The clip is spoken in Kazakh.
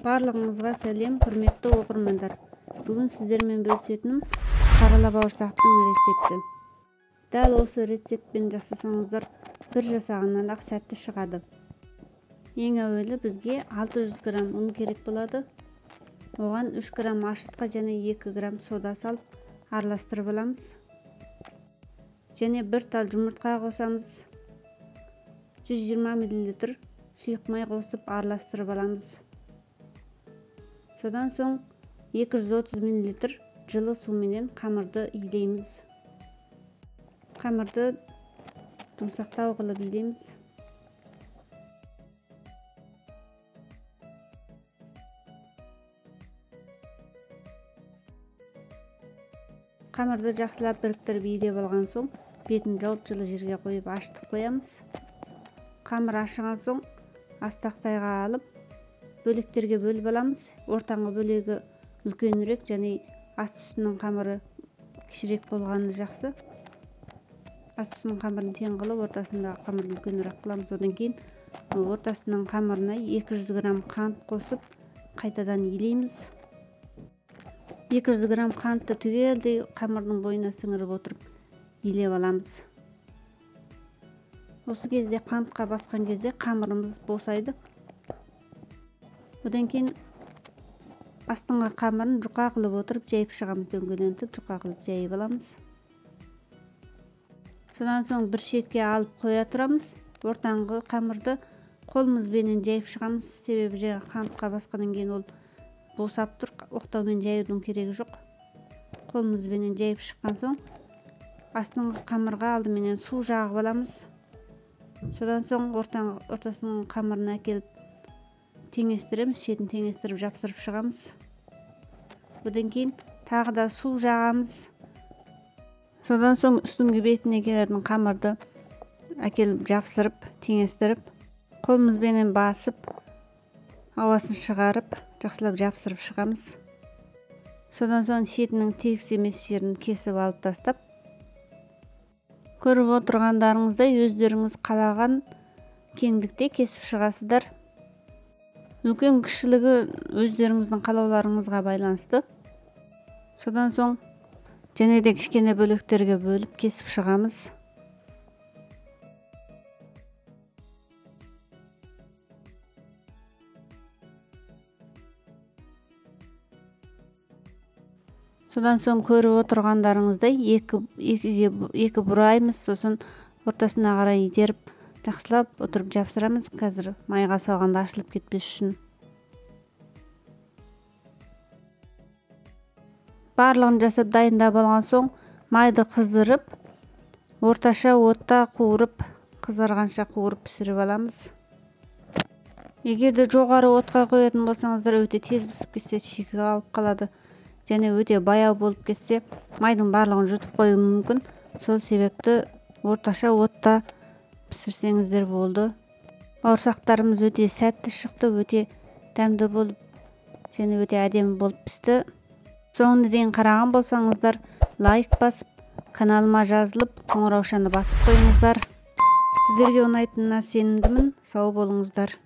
Барлығыңызға сәлем, құрметті оқырмандар. Бүгін сіздермен бөлісетінім қарала бауырсақтың рецепті. Дәл осы рецептпен жасасаңыздар, бір жасағаннан ақ сәтті шығады. Ең әуелі бізге 600 грамм ұн керек болады. Оған 3 грамм ашытқы және 2 грамм сода салып араластырып аламыз. Және бір тал жұмыртқа қосамыз. 120 мл сұйық май қосып араластырып аламыз. Содан соң 230 мл жылы суменен қамырды илейміз. Қамырды жұмсақтау қылып илейміз. Қамырды жақсылап біріктіріп илеп алған соң, бетін жауып жылы жерге қойып ашытып қоямыз. Қамыр ашыған соң астақтайға алып бөліктерге бөліп аламыз. Ортаңғы бөлегі үлкенірек және асты үстінің қамыры кішірек болғаны жақсы. Асты үстінің қамырын тең қылып, ортасындағы қамырды үлкенірек қыламыз. Одан кейін ортасының қамырына 200 грамм қант қосып қайтадан илейміз. 200 грамм қантты түгелдей қамырдың бойына сіңіріп отырып илеп аламыз. Осы кезде қантқа басқан кезде қамырымыз босайды. Одан кейін астыңғы қамырын жұқа қылып отырып жайып шығамыз, дөңгелентіп жұқа қылып жайып аламыз. Содан соң бір шетке алып қоя тұрамыз. Ортаңғы қамырды қолымызбенен жайып шығамыз, себебі жаңа қантқа басқаннан кейін ол босап тұр, оқтаумен жаюдың керегі жоқ. Қолымызбенен жайып шыққан соң астыңғы қамырға алдыменен су жағып аламыз. Содан соң ортасының қамырын әкеліп теңестіреміз, шетін теңестіріп жапсырып шығамыз. Одан кейін тағы да су жағамыз. Содан соң үстіңгі бетіне келетін қамырды әкеліп жапсырып, теңестіріп, қолымызбенен басып, ауасын шығарып, жақсылап жапсырып шығамыз. Содан соң шетінің тегіс емес жерін кесіп алып тастап, көріп отырғандарыңыздай өздеріңіз қалаған кеңдікте кесіп шығасыздар. Үлкен кішілігі өздеріңіздің қалауларыңызға байланысты. Содан соң және де кішкене бөліктерге бөліп кесіп шығамыз. Содан соң көріп отырғандарыңыздай екі бұраймыз, сосын ортасына қарай итеріп жақсылап отырып жапсырамыз. Қазір майға салғанда ашылып кетпес үшін. Барлығын жасап дайындап алған соң майды қыздырып, орташа отта қуырып, қызарғанша қуырып пісіріп аламыз. Егер де жоғары отқа қоятын болсаңыздар, өте тез пісіп кетсе шикі қалып қалады. Және өте баяу болып кетсе, майдың барлығын жұтып қоюы мүмкін. Сол себепті орташа отта пісірсеңіздер болды. Бауырсақтарымыз өте сәтті шықты, өте дәмді болып және өте әдемі болып пісті. Соңына дейін қараған болсаңыздар, лайк басып, каналыма жазылып, қоңыраушаны басып қойыңыздар. Сіздерге ұнайтынына сенімдімін. Сау болыңыздар.